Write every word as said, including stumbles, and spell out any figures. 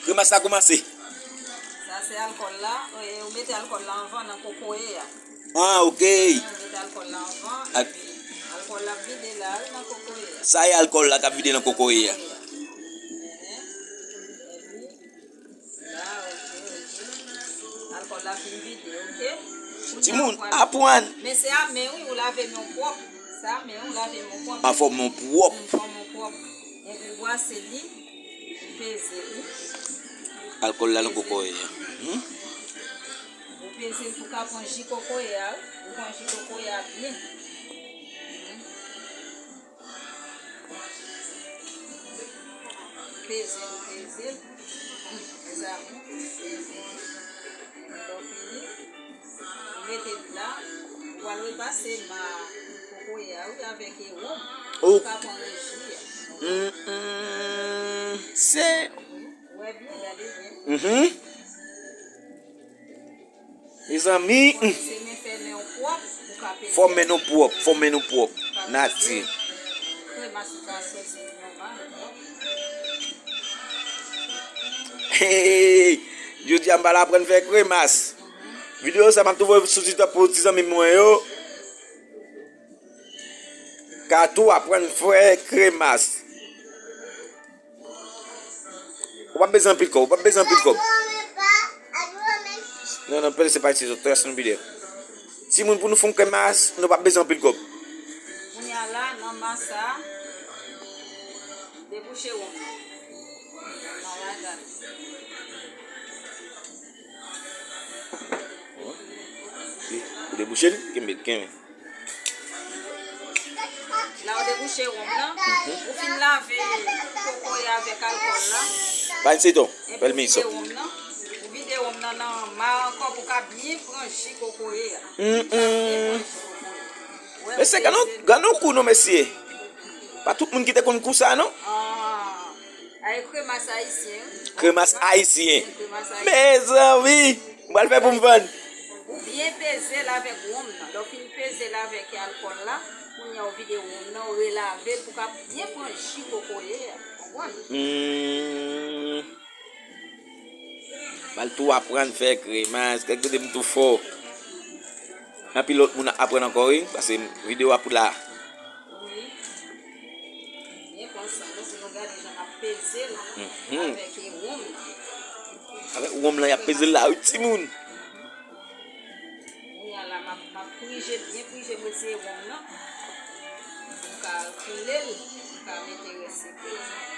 Kremas la kòmanse. Sa se alkòl la. E, ou mete alkòl la anvan nan kokoye a. Ah, ok. Ou mete alkòl la anvan, epi alkòl la ap vide la wi nan kokoye a. Sa e alkòl la k ap vide nan kokoye a. Epi, la, ok, ok. Alkòl la fin vide, ok. Timoun, aprann. Men se a men wi, ou lave men w pwòp. Se a men w lave men w pwòp. A fò men w pwòp. Mm, fò men w pwòp. Epi w bwase li, ou peze li. Alkòl la nan kokoye a. Hmm? Ou peze l pou ka pran ji kokoye a, wi. Ou pran ji kokoye a byen. Hmm. Peze l, peze l. Hmm, mezanmi, peze l. Lè w fini, ou mete l la, ou pral repase ma kokoye a, wi, avèk e wonm. Ou ka pran nan ji a. Mm, mm, se Ou wè byen, gade byen. Mhm. Mezanmi, hmm. Se men fè men w pwòp, ou ka peze. Fò men nou pwòp, fò men nou pwòp. Nati. Kremas ou ka soti nòmal, pwòp. Hey, jodi a m pral aprann fè kremas. Videyo sa m ap tou voye sou TikTok pou ti zanmi mwen yo. Ka tou aprann fè kremas. Ou p ap bezwen anpil kòb, ou p ap bezwen anpil kòb. Non, non, pèl se pa ti zòt, tras nou bidè. Timoun, pou nou fè yon kremas, nou p ap bezwen anpil kòb. Kounye a la, nan mas sa, debouche wonm nan. Nan ladan. Ou debouche l, kenbe l, kenbe. La ou debouche wonm nan, mhm, ou fin lave kokoye avèk alkòl la. Pa n seton, epi ou vide wonm nan, ou vide wonm nan nan ma ankò pou ka byen pran ji kokoye a. Mm, mm. Mesye, gade yon, gade yon kou non, mesye. Pa tout moun ki te konn kou sa, non. Ah. Ay, kremas ayisyen, wi. Kremas ayisyen. Kremas ayisyen. Mezanmi, m pral fè pou m vann. Ou byen peze l avèk wonm nan. Lè w fin peze l avèk alkòl la, kounye a ou vide wonm nan, ou relave l pou ka byen pran ji kokoye a. Konprann? Hmm. M pral tou aprann fè kremas. Gade m tou fò. Anpil lòt moun ap aprann ankò, wi, paske videyo a pou la. Wi. Byen konsa, non, si nou gade jan m ap peze l, mhm, avèk e wonm nan. Avèk wonm lan, y ap peze l la, wi, timoun. Kounye a la, m ap, m ap prije l, byen prije, m retire wonm nan. M ka koule l, m ka mete rès sekrè.